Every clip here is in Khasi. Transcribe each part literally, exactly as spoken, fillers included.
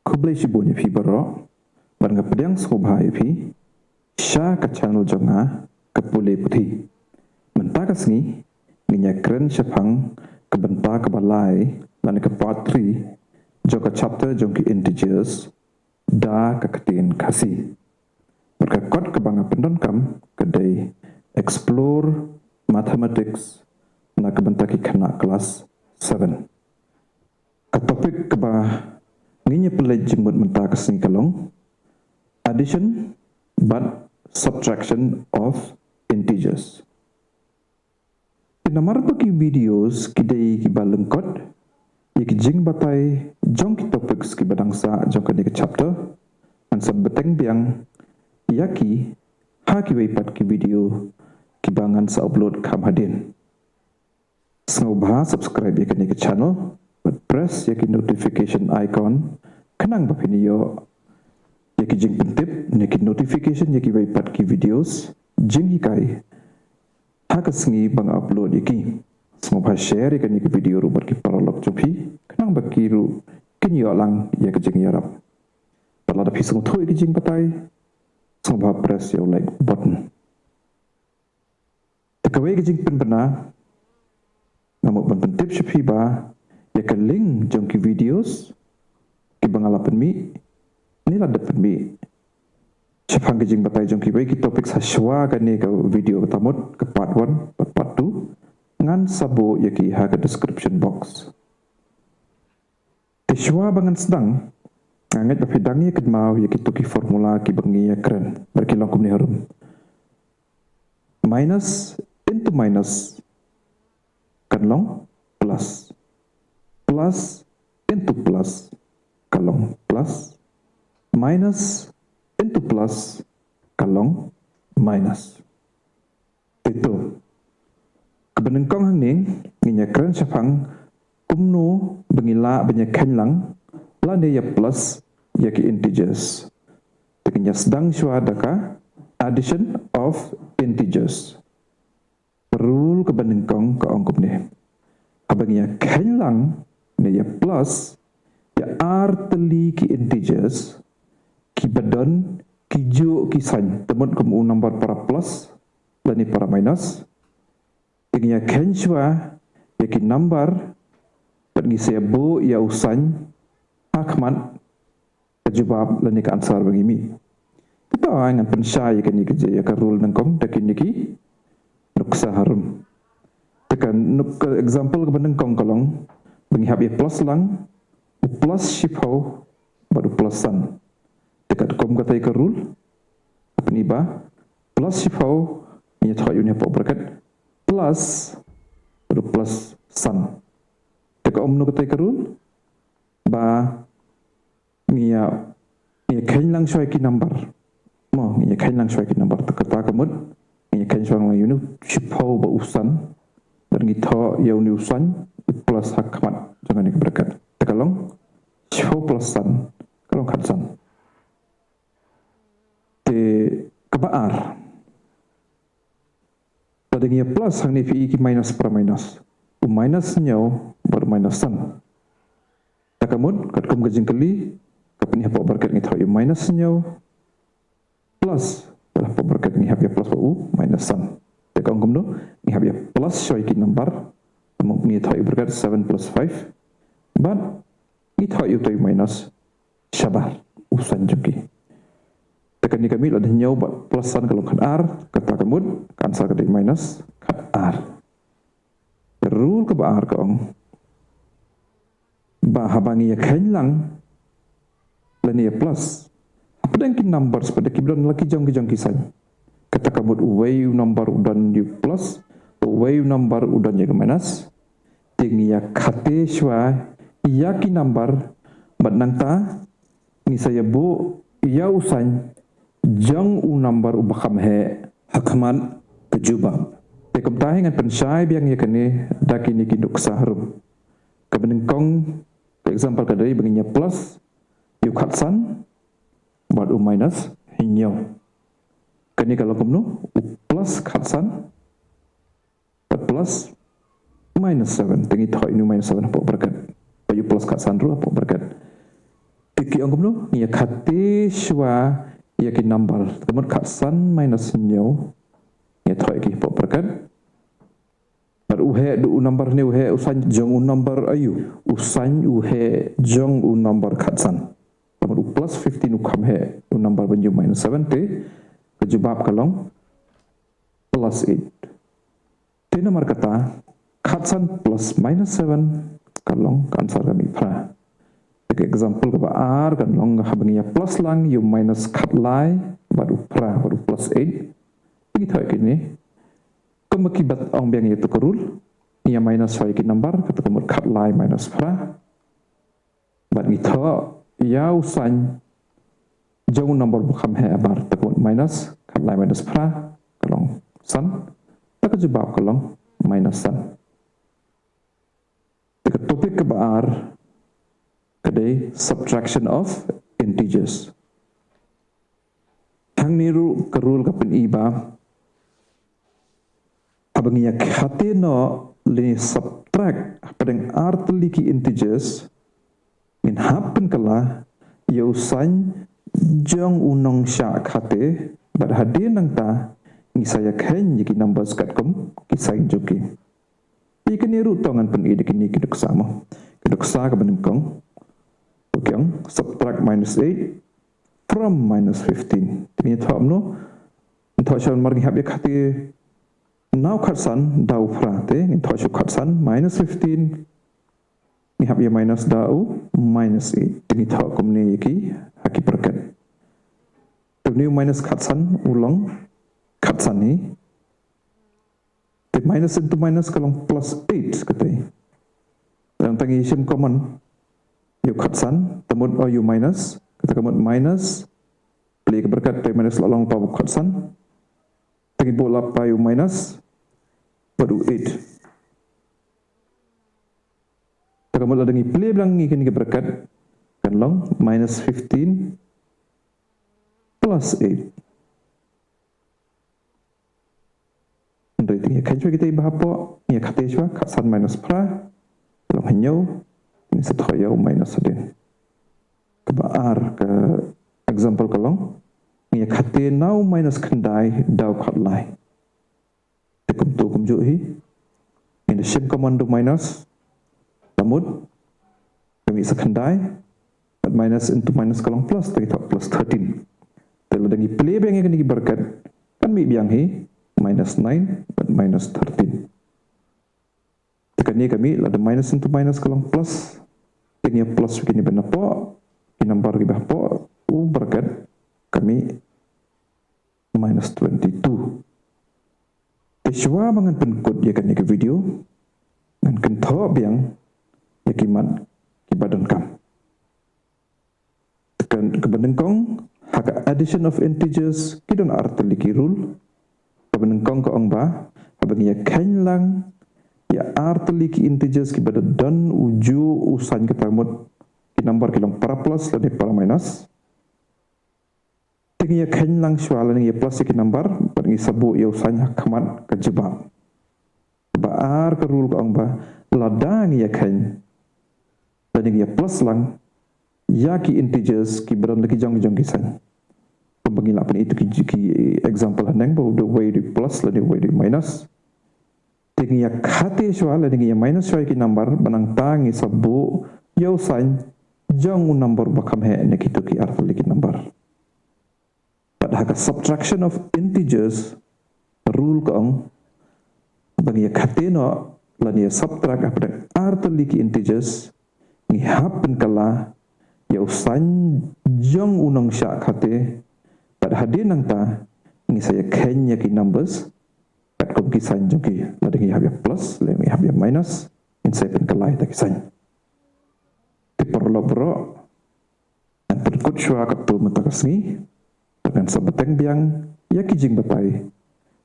Khublei shibun ïa phi baroh, bad nga pdiang sngewbha ïa phi sha ka channel jong nga, ka Pule Puthi. Mynta ka sngi ngin ïa kren shaphang ka bynta kaba lai, lane ka part three jong ka chapter jong ki integers da ka ktien Khasi. Bad ka kot kaba nga pyndonkam ka dei explore mathematics na ka bynta ki khynnah klas seven. Ka topic kaba ngin ïa pynleit jingmut mynta ka sngi ka long addition bad subtraction of integers. Te namar ba ki videos ki dei kiba lyngkot ïa ki jingbatai jong ki topics kiba dang sah jong kane ka chapter, ngan sa bteng biang ïa ki ha kiwei pat ki video kiba ngan sa upload kham hadien. Sngewbha subscribe ïa kane ka channel bad press ïa ki notification icon, khnang ba phin ïoh ïa ki jingpyntip ne ki notification ïa kiwei pat ki videos jinghikai ha ka sngi ba nga upload ïa ki. Sngewbha share ïa kane ka video ruh bad ki paralok jong phi, khnang ba ki ruh kin ïoh lang ïa ka jingïarap. Bad lada phi sngewthuh ïa ki jingbatai, sngewbha press ïa u like button. Te kawei ka jingpynbna, nga mut ban pyntip sha phi ba ïa ka link jong ki videos kiba nga la pynmih ne la dep pynmih shaphang ki jingbatai jong kiwei ki topics ha shuwa kane ka video, kata mut ka part one bad part two, ngan sa buh ïa ki ha ka description box. Te shuwa ba ngan sdang, nga ngeit ba phi dang ïa kynmaw ïa kito ki formula kiba ngi ïa kren, ba ki long kumne harum. Minus into minus kan long plus. Plus into plus kan long plus. Minus into plus kan long minus. Te to, kaba nyngkong hangne ngin ïa kren shaphang kumno ba ngi lah ban ïa kheiñ lang lane ïa plus ïa ki integers. Te ngin ïa sdang shuwa da ka addition of integers. Rule kaba nyngkong ka ong kumne: haba ngi ïa kheiñ lang ne ïa plus ïa ar tylli ki integers kiba don kijuh ki sign, te mut kum u number para plus lane para minus, te ngi ïa kheiñ shuwa ïa ki number bad ngi sa ïa buh ïa u sign ha khmat ka jubab lane ka answer ba ngi mih. Te to ngan pynshai ïa kane ka jingïa ka rule nyngkong da kine ki nuksa harum. Te ka nuk-, ka example kaba nyngkong ka long ba ngi hap ïa plus lang u plus shiphew bad u plus san. Te katkum kata ka rule, hapdeng ba plus shiphew, ngi ïa thoh ïa une hapoh bracket, plus bad u plus san. Te ka ong kumno kata ka rule? Ba ngi ïa, ngi ïa kheiñ lang shuwa ïa ki number. Mo, ngi ïa kheiñ lang shuwa ïa ki number. Te kata ka mut ngi ïa kheiñ shuwa lang ïa une u shiphew bad u san. Bad ngi thoh ïa une u san, u plus ha khmat jong kane ka bracket. Te ka long shiphew plus san ka long khatsan. Te kaba ar, lada ngi ïa plus hangne phi i ki minus para minus, u minus hynñiew bad u minus san. Te ka mut katkum ka jingkylli, ka pynïaid hapoh bracket ngi thoh ïa u minus hynñiew plus, bad hapoh bracket ngi hap ïa plus bad u minus san. Te ka ong kumno? Ngi hap ïa plus shuwa ïa ki number, te mut ngi thoh ïa u bracket seven plus five bad ngi thoh ïa utai u minus shabar u san jong ki. Te kane ka mih, lada hynñiew bad plus san ka long khatar, kata ka mut ka answer ka dei minus khatar. Rule kaba ar ka ong ba haba ngi ïa kheiñ lang lane ïa plus hapdeng ki numbers, hapdeng kiba don la ki jong ki jong ki sign, kata ka mut uwei u number u don ïa u plus, uwei u number u don ïa ka minus, te ngi ïa khate shuwa ïa ki number bad nangta ngi sa ïa buh ïa u sign jong u number uba kham heh ha khmat ka jubab. Te kumta hi ngan pynshai biang ïa kane da kine ki nuksa harum. Kaba nyngkong, ka example ka dei ba ngin ïa plus ïa u khatsan bad u minus hynñiew. Kane ka long kumno? U plus khatsan bad plus minus seven. Te ngi thoh ïa une u minus seven hapoh bracket, bad ïa u plus khatsan ruh hapoh bracket. Te Ki ong kumno, ngi ïa khate shuwa ïa ki number. Ka mut khatsan minus hynñiew. Ngi ïa thoh ïa ki hapoh bracket. Bad u heh du u number ne u heh u sign jong u number aïu. U sign u heh jong u number khatsan. Ka mut u plus fifteen u kham heh u number ban ïa u minus seven te. Ka jubab ka long plus eight. Te namar kata, khatsan plus minus seven, ka long ka answer ka mih phra. Te ka example kaba ar, kan long haba ngi ïa plus lang, ïa u minus khatlai, bad u phra, bad u plus eight. Te ngi thoh ïa kine. Kumba ki bat ong biang ïa tu ka rule, ngi ïa minus shuwa ïa ki number, kata ka mut khatlai minus phra. Bad ngi thoh ïa u sign jong u number ba kham heh habar, te ka mut minus, khatlai minus phra, ka long san, te ka jubab ka long minus san. Te ka topic kaba ar, ka dei subtraction of integers. Hangne ruh ka rule ka pyni ba haba ngi ïa khate noh lane subtract hapdeng ar tylli ki integers, ngin hap pynkylla ïa u sign jong u nongshah khate, bad hadien nangta ngi sa ïa kheiñ ïa ki numbers katkum ki sign jong ki. Te kane ruh to ngan pyni da kine ki nuksa mo. Ki nuksa kaba nyngkong. Ki ong subtract minus eight from minus fifteen. Te ngi thoh kumno? Ngi thoh shuwa namar ngi hap ïa khate na u khatsan da u phra te. Ngi thoh shuwa khatsan minus fifteen. Ngi hap ïa minus da u minus eight. Te ngi thoh kumne ïa ki ha ki bracket. Te une u minus khatsan u long khatsan hi. Te minus into minus ka long plus eight kata. Te ngi shim common ïa u khatsan, te mut ïa u minus, kata ka mut minus, plie ka bracket te minus la long pat u khatsan. Te ngi buh la pat ïa u minus, bad u eight. Te ka mut lada ngi plie biang ïa kane ka bracket, kan long minus fifteen plus eight. Hynrei te ngi ïa kheiñ shuwa kita ba hapoh, ngi ïa khate shuwa, khatsan minus phra, long hynñiew, ngi sa thoh ïa u minus hadien. Kaba ar ka example ka long, ngi ïa khate na u minus khyndai da u khatlai. Te kumtu kumjuh hi, ngin shim common da u minus, la mut, ka mih sa khyndai, bad minus into minus ka long plus, te ngi thoh plus thirteen. Te lada ngi plie biang ïa kine ki bracket, kan mih biang hi, minus nine, bad minus thirteen. Te kane ka mih, lada minus into minus ka long plus, te ngi ïa plus ïa kine ba napoh, ki number kiba hapoh u bracket, ka mih minus twenty-two. Te shuwa ba ngan pynkut ïa kane ka video, ngan kynthoh biang ïa ki mat kiba donkam. Te ka, kaba nyngkong, ha ka addition of integers, ki don ar tylli ki rule. Kaba nyngkong ka ong ba, haba ngi ïa kheiñ lang ïa ar tylli ki integers kiba da don u juh u sign, kata ka mut ki number ki long para plus lane para minus. Te ngi ïa kheiñ lang shuwa lane ngi ïa plus ïa ki number, bad ngi sa buh ïa u sign ha khmat ka jubab. Kaba ar ka rule ka ong ba, lada ngi ïa kheiñ, lane ngi ïa plus lang ïa ki integers kiba don la ki jong ki jong ki sign. Kumba ngi la pyni ïa tu ki, ki example haneng ba u dei, uwei u dei plus lane uwei u dei minus. Te ngi ïa khate shuwa lane ngi ïa minus shuwa ïa ki number, bad nangta ngi sa buh ïa u sign jong u number ba kham heh na kitu ki ar tylli ki number. Bad ha ka subtraction of integers, rule ka ong, ba ngi ïa khate noh, lane ïa subtract hapdeng ar tylli ki integers, ngi hap pynkylla ïa u sign jong u nongshah khate, bad hadien nangta, ngi sa ïa kheiñ ïa ki numbers, katkum ki sign jong ki, lada ngi hap ïa plus, lada ngi hap ïa minus, ngin sa ïa pynkylla ïa kita ki sign. Te paralok baroh, ngan pynkut shuwa katto mynta ka sngi, bad ngan sa bteng biang ïa ki jingbatai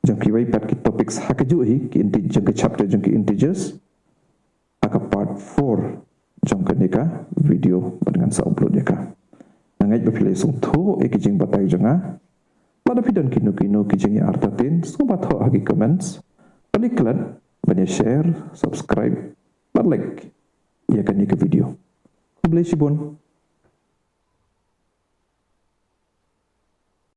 jong kiwei pat ki topics ha kajuh hi, ki inte-, jong ki chapter jong ki integers, ha ka part four jong kane ka video, bad ngan sa upload ïa ka. Nga ngeit ba phi la ïa sngewthuh ïa ki jingbatai jong nga. Lada phi don kino kino ki jingïa artatien, sngewbha thoh ha ki comments. Bad klet ban ïa share, subscribe, bad like ïa kane ka video. Khublei shibun.